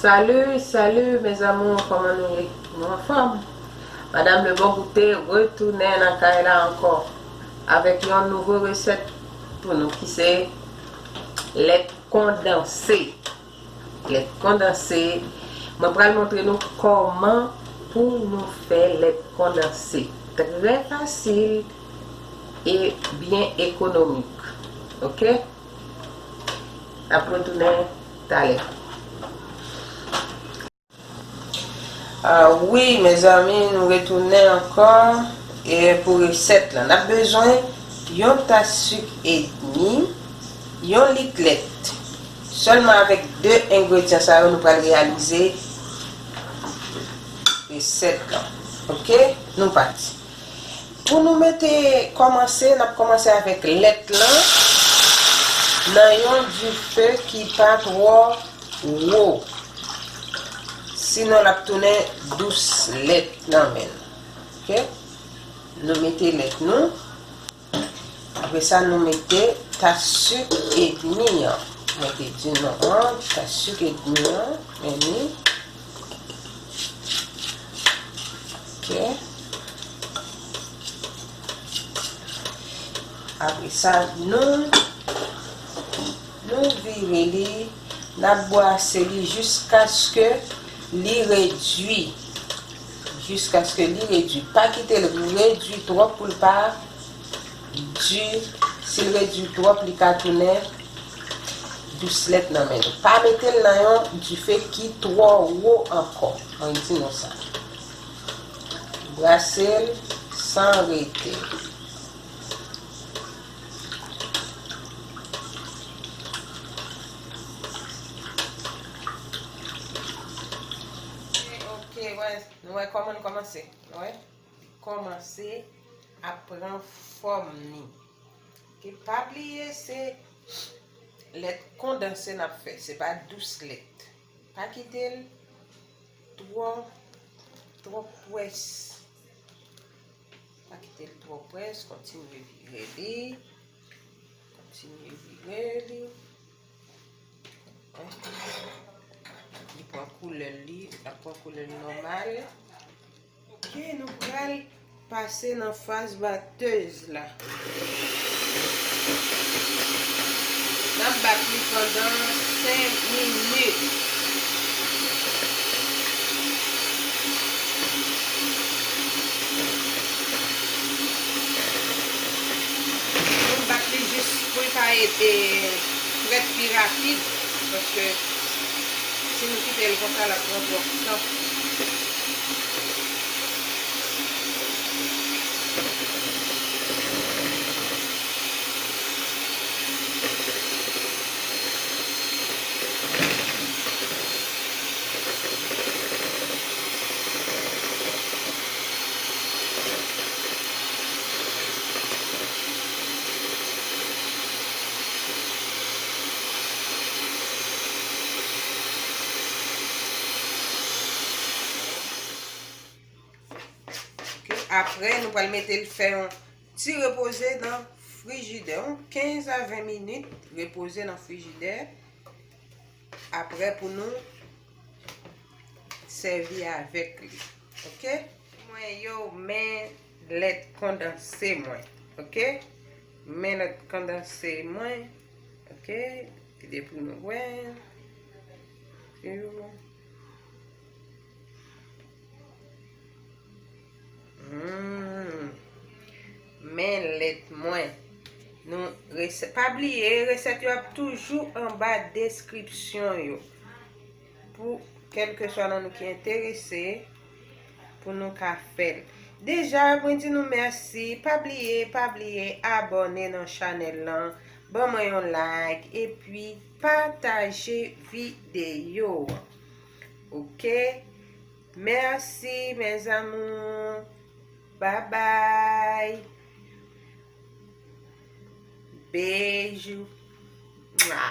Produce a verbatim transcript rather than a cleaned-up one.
Salut, salut mes amours, kòman nou ye? Nou anfòm? Madame Le Bon Goûter retounen nan kay la ankò avèk yon nouvo resèt pou nou ki se lèt kondanse. Lèt kondanse. Mwen pral montre nou kòman pou nou fè lèt kondanse. Trè fasil e byen ekonomik. Oke? N ap retounen talè. Ah wi, mezanmi, nou retounen ankò e pou resèt la. N ap bezwen yon tas sik edmi, yon lit lèt. Sèlman avèk de engredyan sa yo, nou pral reyalize resèt la. Oke? Nou pati. Pou nou mete kòmanse, n ap kòmanse avèk lèt lan nan yon dife ki pa twò wo. Sinon, l ap tounen dous lèt nan men nou. Oke? Nou mete lèt nou. Apre sa, nou mete tas sik edmi an. Mwen te di nou an, tas sik edmi an, men li. Oke. Apre sa, nou, nou vire li, n ap bwase li jiskaske li redui. Jiskaske li redui. Pa kite l redui twòp pou l pa di, si l redui twòp, li ka tounen dous lèt nan men nou. Pa mete l nan yon dife ki twò wo ankò. Mwen di nou sa. Brase l san rete. Ok, wè, nou wè kòman l kòmanse. Wè, li kòmanse ap pran fòm li. Ki pa bliye, se lèt kondanse n ap fè, se pa dous lèt. Pa kite l twò, twò pwès. Pa kite l twò pwès, kontinye vire li. Kontinye vire li. Li pran koulè li, l ap pran koulè l nòmal. Ok, nou pral pase nan faz batèz la. N ap bat li pandan senk minit. Nou bat li jis pou l ka ede frèt pi rapid, paske si nou kite l konsa, l ap pran twòp tan. Ok, apre, nou pral mete l fè yon ti repoze nan frijidè, yon kenz a ven minit, repoze nan frijidè. Apre, pou nou sèvi avèk li. Ok? Mwen yo, men lèt kondanse mwen. Ok? Men lèt kondanse mwen. Ok? Depi nou wè. Yo. Hmm. Men lèt mwen. Nou resè-, pa bliye, resèt yo ap toujou anba deskripsyon yo. Pou kèlkeswa nan nou ki enterese, pou nou ka fè l. Deja, mwen di nou mèsi. Pa bliye, pa bliye abòne nan chanèl lan. Ban mwen yon like. Epi, pataje videyo an. Ok? Merci, mes amours. Bye bye. Beijo. Mua.